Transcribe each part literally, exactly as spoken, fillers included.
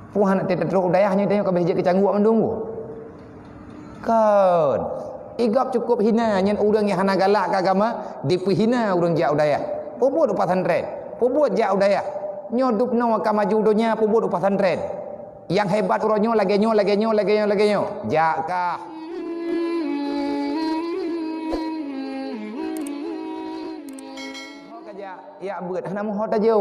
Peue hana teutrok u dayah nyoe tanyoe ka beh jeuet keu cangguek mandum. Kon. Igob cukup hina nyan ureuëng nyang hana galak keu agama, dipeuhina ureuëng jak u dayah. Peubuet u pesantren, peubuet jak u dayah. Nyoe dubnoe ka maju donya peubuet u pesantren. Nyang hebat uroe nyoe lagée nyoe, lagée nyoe, lagée nyoe, lagée nyoe. Jak kah. Ho ka jak, jak beuet hana meuho tajo.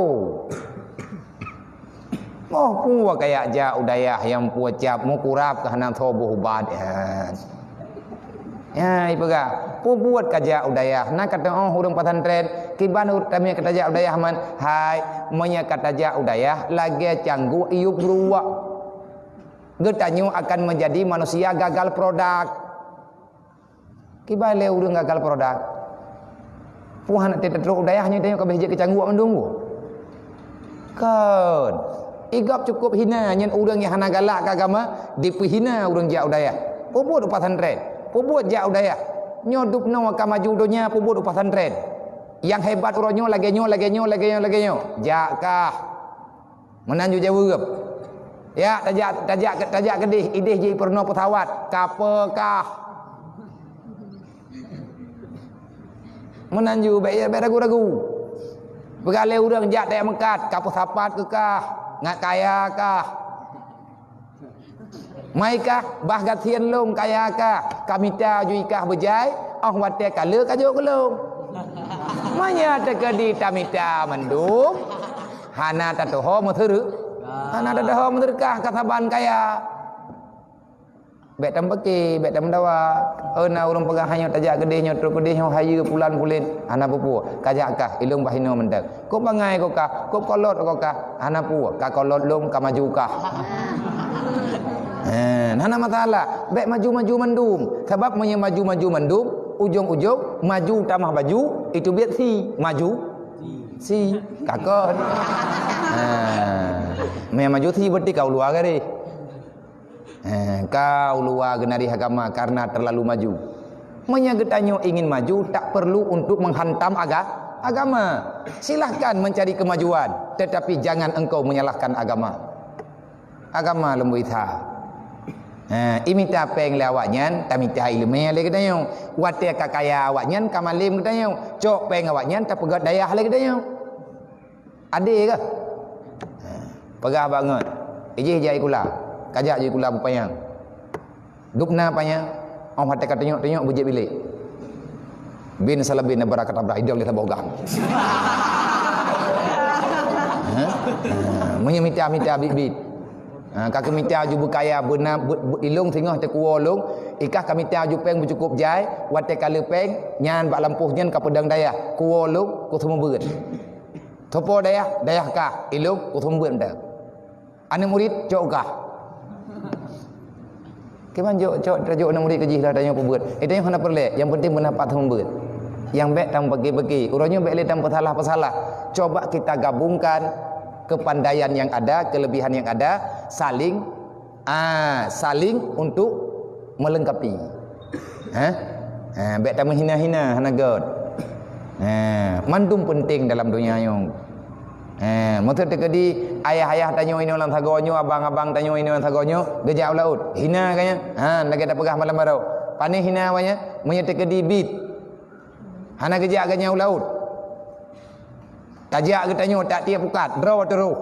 Moh peue ka jak-jak u dayah nyang peue cap meukurab ka hana soe boh ubat nyan. Ya, ipeugah, peue buet ka jak u dayah, na ka teuoh ureuëng pesantren, kiban ureuëng tamé ka tajak u dayah man, hai, meunyoe ka tajak u dayah, lagée cangguek iyup ruwak. Geutanyoe akan menjadi manusia gagal produk. Kiban lé ureuëng gagal produk. Peue hana teutrok u dayah nyoe tanyoe ka beh jeuet keu cangguek mandum. Kon. Igob cukup hina nyan ureuëng nyang hana galak keu agama, dipeuhina ureuëng jak u dayah. Peubuet u pesantren, peubuet jak u dayah. Nyoe dubnoe ka maju donya peubuet u pesantren. Nyang hebat uroe nyoe lagée nyoe, lagée nyoe, lagée nyoe, lagée nyoe. Jak kah. Meunan ju jaweueb. Ya, tajak, tajak, tajak keudeh, ideh jih peurunoe pesawat. Kapeue kah? Meunan ju, bék, bék ragu-ragu. Peugah lé ureuëng jak tajak meukat, ka peusapat keu kah, ngat kaya kah. Mai kah, bah gasien lôn kaya kah, ka mita ju ikah beujai, óh watée ka le ka jok keu lôn. Meunyoe teukeudi tamita mandum, hana tateuho meuseureuk, hana tateuho meuseureukah ka saban kaya. Bék tameupaké, bék tameudawa. Oh, na ureuëng peugah hanyoe tajak keudeh nyoe, trok keudeh nyoe, hayeue pulan pulen. Hana peue-peue. Ka jak kah, ilong bah inoe mantong. Kok bangai ko kah, kok kolot ko kah. Hana peue, ka kolot lom, ka maju kah. Eh, hana masalah. Bék maju-maju mandum. Sabab meunyoe maju-maju mandum, ujong-ujong maju tamah baju, itu biet si maju. Si kakon. Ha. Meunyoe maju si berarti kau luar garis. Eh, ka uluwa geunari agama karena terlalu maju. Meunyoe geutanyoe ingin maju, tak perlu untuk menghantam aga-, agama. Silahkan mencari kemajuan, tetapi jangan engkau menyalahkan agama. Agama lom beutha. Eh, imita péng lé awaknyan, tamita ileumé lé geutanyoe. Watée ka kaya awaknyan, ka malem geutanyoe. Cok péng awaknyan, tapeugét dayah lé geutanyoe. Adé kah? Ha, peugah bak ngon. Ijih jak ikula. Kajak jih ikula bupanyang. Dubna panyang. Óh watée ka tunyok-tunyok beujeuet bilék. Bin salabin nabara katabra idong di saboh gang. Ha? Ha, meunyoe mita-mita bit-bit. Ha, ka keumita ju beukaya beuna be, be, ilong singoh teukuwo long, ikah ka mita ju péng beucukup jai, watée ka le péng, nyan bak lampôh nyan ka peudong dayah, kuwo long, kuseumeubeuet. Soe po dayah, dayah kah, ilong, kuseumeubeuet mantong. Aneuk murit, cok kah. Kiban jok, cok, tajok aneuk murit keu jih lah tanyoe peubeuet. Eh, tanyoe hana peureulée, nyang penting beuna pat seumeubeuet. Nyang bék tameupaké-paké. Uroe nyoe bék lé tameupesalah-pesalah. Coba kita gabungkan kepandaian yang ada, kelebihan yang ada, saling, ah, saling untuk melengkapi. Ha? Ha, bék tameuhina-hina, hana göt. Ha, mandum penting dalam donya nyoe. Ha, maksud teukeudi ayah-ayah tanyoe inoe lam sagoe nyoe, abang-abang tanyoe inoe lam sagoe nyoe, geujak u laôt. Hina ka nyan? Ha, lagée tapeugah malam baroe. Pane hina awaknyan, meunyoe teukeudi bit. Hana geujak geuhnyan u laôt. Tajak geutanyoe tak tiep pukat, droe teuroh.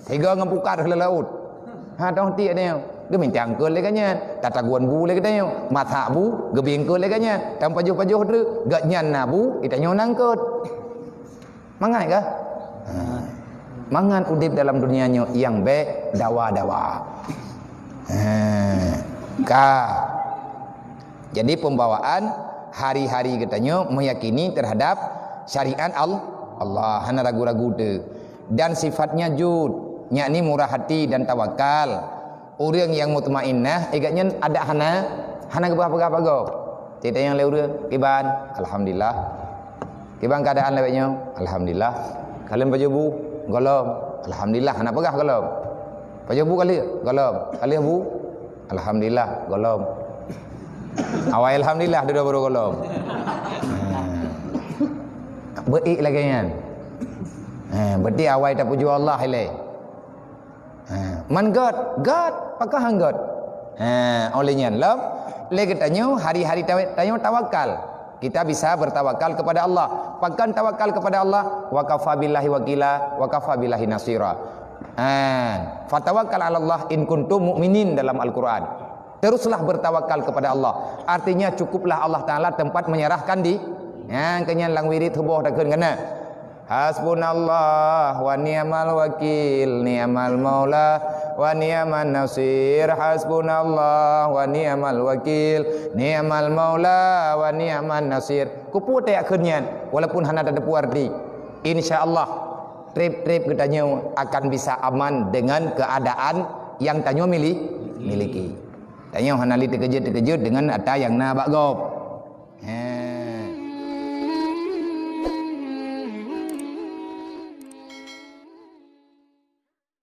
Sigoe ngon pukat hula laôt. Ha, toh tiek nyoe. Geumintang keu lé geuhnyan, tatagun bu lé geutanyoe. Masak bu, geubingkot lé geuhnyan. Tapajoh-pajoh treuk, geuhnyan na bu, geutanyoe nangkot. Mangat kah? Ha. Mangat udeb dalam dunia nyoe nyang bék dawa-dawa. Ha. Ka. Jadi pembawaan hari-hari geutanyoe meyakini terhadap syariat Al-, Allah, hana ragu-ragu teu. Dan sifatnya jud, yakni murah hati dan tawakal. Ureuëng nyang mutmainnah, igat nyan adak hana, hana geupeugah-peugah bak gob. Ceurita nyang lé ureuëng, kiban, alhamdulillah. Kiban keadaan lawét nyoe, alhamdulillah. Kalon pajoh bu, gohlom, alhamdulillah, hana peugah gohlom. Pajoh bu ka lheueh, gohlom. Ka lheueh bu, alhamdulillah, gohlom. Awai alhamdulillah, dudoe baru gohlom. Ha. Beuék lagée nyan. Ha, berarti awai tapujoe Allah ilée. Ha, Man gét, gét, pakon han gét. Ha, oleh nyan lom, lé geutanyoe hari-hari tawa-, tanyoe tawakal. Kita bisa bertawakal kepada Allah. Pakon tawakal kepada Allah? Wa kafa billahi wakila, wa kafa billahi nasira. Ha, fatawakkal 'ala Allah in kuntum mu'minin dalam Al-Quran. Teruslah bertawakal kepada Allah. Artinya cukuplah Allah Taala tempat menyerahkan di. Nyang keunyan lam wirid suboh takheun keunan. Hasbunallah wa ni'mal wakil, ni'mal maula wa ni'man nasir. Hasbunallah wa ni'mal wakil, ni'mal maula wa ni'man nasir. Keupeue tajak kheun nyan, walaupun hana tateupeue arti. Insya Allah, treb-treb geutanyoe akan bisa aman dengan keadaan yang tanyoe mili-, miliki. Tanyoe hana lé teukeujot-teukeujot dengan ata nyang na bak gob. He.